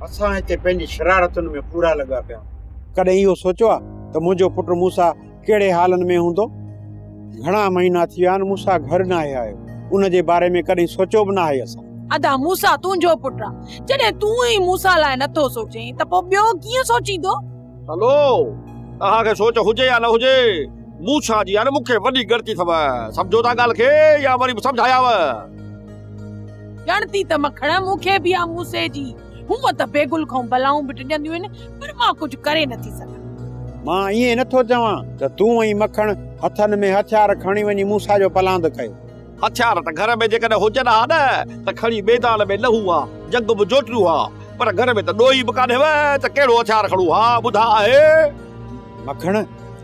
اسان هتي پنهنجي شرارتن ۾ پورا لڳا پيا آهيون. ڪڏهن اهو سوچيو آهي ته منهنجو پٽ موسيٰ ڪهڙي حالن ۾ هوندو؟ گهڻا مهينا ٿي ويا آهن موسيٰ گهر ناهي آيو. ان جي باري ۾ ڪڏهن سوچيو به ناهي اسان. ادا موسيٰ تنهنجو پٽ آ. جڏهن تون ئي موسيٰ لاء نٿو سوچين ته پوء ٻيو ڪيئن سوچيندو؟ هلو، توهان کي سوچ هجي يا نه هجي، موسيٰ جي آ نه مون کي وڏي ڳڻتي اٿو. سمجهو ٿا ڳالهه کي يا وري به سمجهايانو؟ ڳڻتي ته مکڻ مون کي به آ موسي جي. هونء ته بيگل کان بلائون به ڊڄنديون آهن، پر مان ڪجهه ڪري نٿي سگهان. مان ائين نٿو چوان ته تون ۽ مکڻ هٿن ۾ هٿيار کڻي وڃي موسيٰ جو پلاند ڪيو. هٿيار ته گهر ۾ جيڪڏهن هجن ها نه ته کڻي ميدان ۾ لهون ها، جنگ به جوٽيون ها، پر گهر ۾ ته ڏوهي به ڪانهيو ته ڪهڙو هٿيار کڻون ها، ٻڌاء آهي. مکڻ،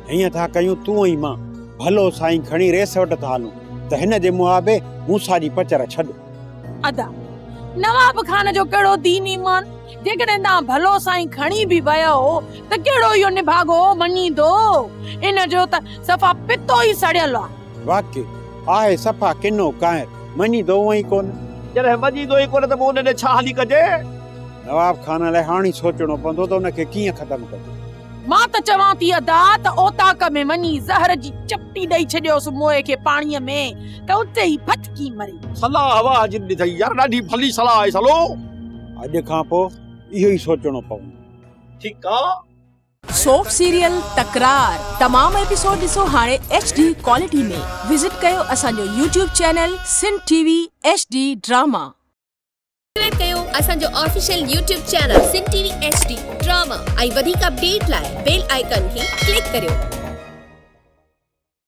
هيئن ٿا ڪيون تون ۽ مان ڀلو سائين کڻي ريس وٽ ٿا هلون ته هن جي منهن به موسيٰ جي پچر ڇڏ. ادا، نواب خان جو ڪهڙو دين ايمان، جيڪڏهن توهان ڀلو سائين کڻي به ويؤ ته ڪهڙو اهو نڀاڳو مڃيندو، ان جو ته صفا پتو ئي سڙيل آ. واقعي آهي صفا ڪنو ڪانئر، مڃيندو اونئن ئي ڪونه. جڏهن مڃيندو ئي ڪونه ته پوء ان ڏي ڇا هلي ڪجي؟ نواب خان لاء هاڻ ئي سوچڻو پوندو ته ان کي ڪيئن ختم ڪجي. مان ته چوان ٿي ادا ته اوطاق ۾ وڃي زهر جي چپٽي ڏئي ڇڏيوس موئي کي پاڻيء ۾ ته اتي ئي ڦٿڪي مري. صلاح واهه جي ڏني اٿئي يار ڏاڍي ڀلي صلاح آهي سلو. اڄ کان پوء اهو ئي سوچڻو پوندو. ٺيڪ آ. سوپ سيريل تڪرار تمام ايپيسوڊ ڏسو هاڻي ايڇ ڊي ڪوالٽي ۾ وزٽ ڪيو اسان جو YouTube channel Sindh T V H D drama. Subscribe ڪيو اسان جو official YouTube channel Sindh T V H D drama ۽ وڌيڪ اپڊيٽ لاء بيل آئيڪان کي ڪلڪ ڪريو.